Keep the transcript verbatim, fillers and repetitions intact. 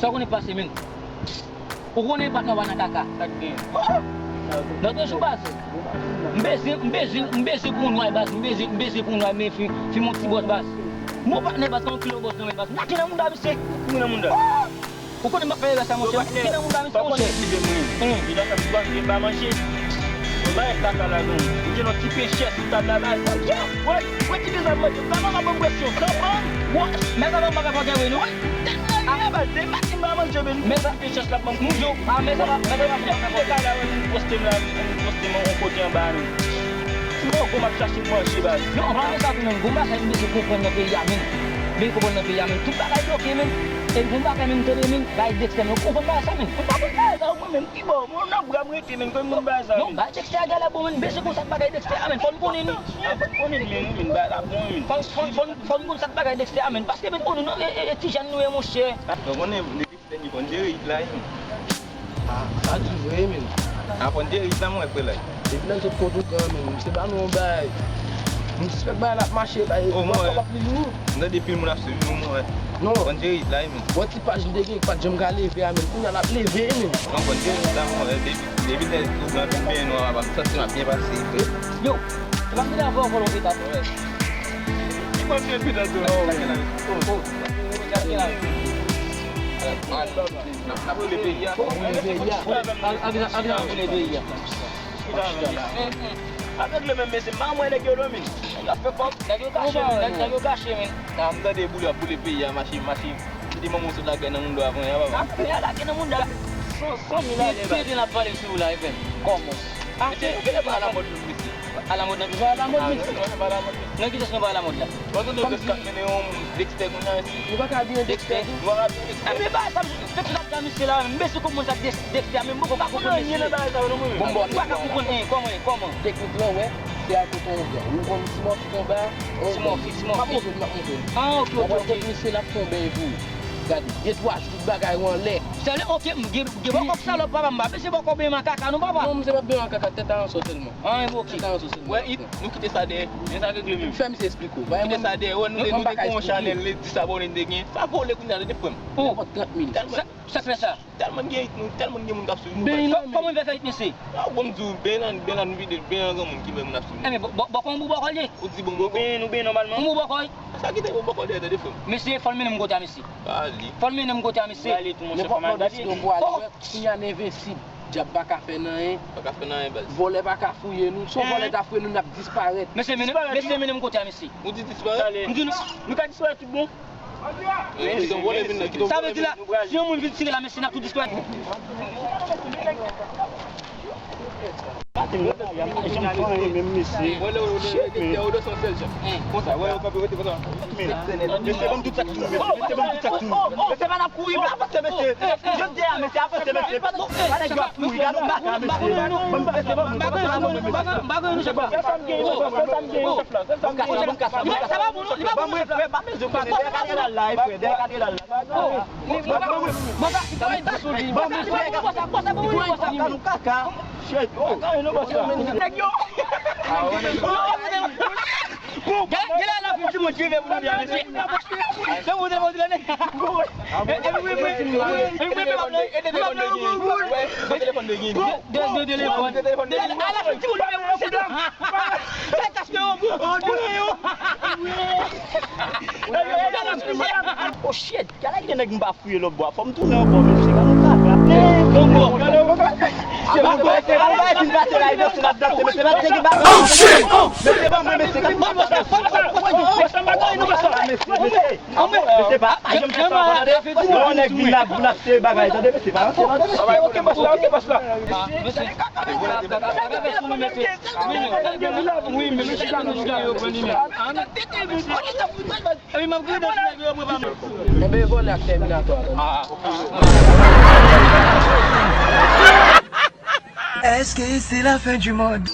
Sa w konnen k pase, menn? Ou konnen patnè w pa nan kaka. Sa k gen? Lòt jou, baz. M bezwen, m bezwen, m bezwen pou yon nwa, baz. M bezwen, m bezwen pou yon nwa, men fi, fi yon ti bòs, baz. Bon patnè, baz, ka yon kilo bòs nan men, baz. M lage nan mouda misye. Ou nan mouda? Ou konnen m pa fè erè sa, monchè. M lage nan mouda misye, monchè. Li nan fè m twòp, li pa manje. Mwen pa yon kaka la, non. M gen yon ti pechè sou tab la, baz. Wè, wè, ti pechè ap manje. Sa pa ban m presyon. Sa ban m. Wè, men sa ban m bagay pa gen vre, non. Tèlman lè, baz, se pa ti m pa manje, men. Men sa, ti pechè la ban m kouri. Ah, men sa, men sa, men sa, men sa. Te ka la, wè, moun poste m la, moun poste m yon kote anba, non. Ti mò, gwo m ap chache manje, baz. Non, pa gen sa tou, menn. Gon bagay m bezwen konprann nan peyi a, menn. Vin konprann nan peyi a, menn. Tout bagay bloke, menn. E gon bagay, menn, tande, menn. Bay Dexter, menn. Ou konprann bagay sa, menn? Mwen pa konn bagay sa, mwen menm. Ki bò? Mwen nan bra m rete, menn. Kòm moun bay sa, non, menn. Bay Dexter a gala bon, menn. Bezwen konn sa k bagay Dexter a, menn. Fò n konnen, non. Ah, fò n konnen, menn, wi, menn. Bagay la bon, wi, menn. Fò, fò, fò, fò n konn sa k bagay Dexter a, menn. Paske, menn, oh, nou, nou, e, e, e ti jèn nou ye, monchè. Fò n konnen, Dènye fò n jere it la, wi, menn. Ah, sa di vre, menn. Ah, fò n jere it la, mwen, frè la. Depi lè n sot kot ougan, menn, misye ba nou yon bay. M sispèk bay la ap mache, bay. Oh, mwen, mwen, m tande pil moun ap swiv nou, mwen. Non. Fò n jere it la, wi, menn. Bon, ti paj m te gen, ki pa t janm ka leve a, menn. Kounye a l ap leve, menn. Non, fò n jere it la, mwen. Depi, depi lè ougan fin benyen nou a, m santi m ap byen pase, frè. Yo, se pa m te avè w vòlò pita tou. Ki mwen fè pita tou, non, menn. Oh, oh. N ap, n ap boule peyi a. Boule peyi a. Avèk, avèk, avèk boule peyi a. Avèk le menm mesye, m pa wè nèg yo non, menn. Nèg yo ap fè kòb. Nèg yo kache, nèg, nèg yo kache, menn. Nan, m tande boule, ap boule peyi a, mache, mache. Se te manman w sot lagè nan moun do avan, ya, papa. Ap fè lagè nan moun do. San, san mil ane, baz. Tete n ap pale sou la, F M. Kòman? Mesye, nou genlè pa alamòd, mesye. Alamòd nan ki sans? Alamòd, mesye. Nan ki sans nou pa alamòd la? Pandan nou vle k ap mennen yon moun Dexter kounye a, mesye. Nou pa ka byen Dexter tou. Nou pa ka byen Dexter. Enben, bagay sa, m fèk sot ap di a misye la, m bezwen konprann sa k Dex-, Dexter a, men m poko ka konprann, mesye. Bon, bon, m pa ka konprann anyen, kòman, kòman? Teknik lan, wè, se a kote w gen. Ou konn ti mòfit anba, ti mòfit, ti mòfit. M ap montre w, m ap montre w. Ah, ok, ok, ok. Ou wè kot misye l ap fè yon bèy pou ou. Gade, de twa jou tout bagay ou anlè. Sèlè, ok, m gen, gen bòkò salòp, papa, m pa bezwen bòkò benyen makaka, non, papa. Non, misye p ap benyen makaka, tèt a anso sèlman. Ah, ok. Tèt a anso sèlman. Wè, it, nou kite sa dèyè. Men sa regle menm. Fè misye esplike w. Kite sa dèyè. Wè, nou te, nou te gen yon chanèl, dis abòne n te gen. Sa vole kounye a, tande frè m. Nenpòt trant mil. Tèlman, sa, sa k fè sa? Tèlman gen it, nou, tèlman gen moun k ap swiv nou. Benyen nan, kòman l fè fè it, mesye? Ah, bon, m di w, benyen nan, benyen nan, nou vide, benyen nan gen moun ki, men moun ap swiv nou. Enben, bò-, bòkò yon bout bòkò l ye? Ou di bon bòkò. Nou benyen, nou benyen nòmalman. Yon bout bòkò, wi. Sa ki te bon bòkò dèyè, tande frè m. Mesye, fò l mennen m kote a, mesye. Fò l mennen m kote a, mesye. Nenpòt lòt deside w pou ale, wè, kounye a n envensib. Dyab pa ka fè n anyen. Pa ka fè n anyen, baz. Vòlè pa ka fouye nou. Si yon vòlè ta fouye nou, n ap disparèt. Mesye, mennen, mesye, mennen m kote a, mesye. Ou di disparèt? M di nou, nou ka disparèt tout bon. Sa vle di la, si yon moun vin tire la, mesye, n ap tou disparèt. Mesye, ban m tout sa k tou, mesye. Mesye, ban m tout sa k tou. Mesye, pa n ap kouri, pa avanse, mesye. Jodi a, mesye, avanse, mesye. Pa nèg yo ap kouri, gade yon kaka, mesye. Ban m pase, ban m pase, ban m pase. Sa m gen, sa m gen, chèf la. Sa m gen, chèf la. Sa m gen, chèf la. Sa pa bon, non, li pa bon, chèf la. Ban mwen, frè, pa bezwen konnen. Dèyè katedral la, frè. Dèyè katedral la. Nèg yo. Gen, gen la, la, ti moun ki rive pou nou, mesye. Se moun, se moun, se moun. E, e, wi, wi, wi, wi. E, wi, wi, wi. De, de, telefòn. De, de, ala, ti moun, mesye. Fè kach yo, yo. Oh, shit. Kala gen nèg m pa fouye lòt bò a. Fò m tounen ankò, mesye. Gade yon kaka. Bon, bon, gade yon kaka. Se bon, bon, se bon, bon, se bon, se bon, se bon, se bon, se bon. Oh, shit! Oh, shit! Mesye, ban mwen, mesye, gade yon kaka. Mesye, mesye. Mesye, pa, pa janm fè sa, pa tande. Lè yon nèg vin la, vin la, se bagay, tande, mesye, pa ranse, tande, mesye. Ok, bòs la, ok, bòs la. Mesye, wi, mesye, wi, mesye, wi, mesye, wi, mesye. Enben, vòlè ak tèminatò a, tande. Est-ce que c'est la fin du monde?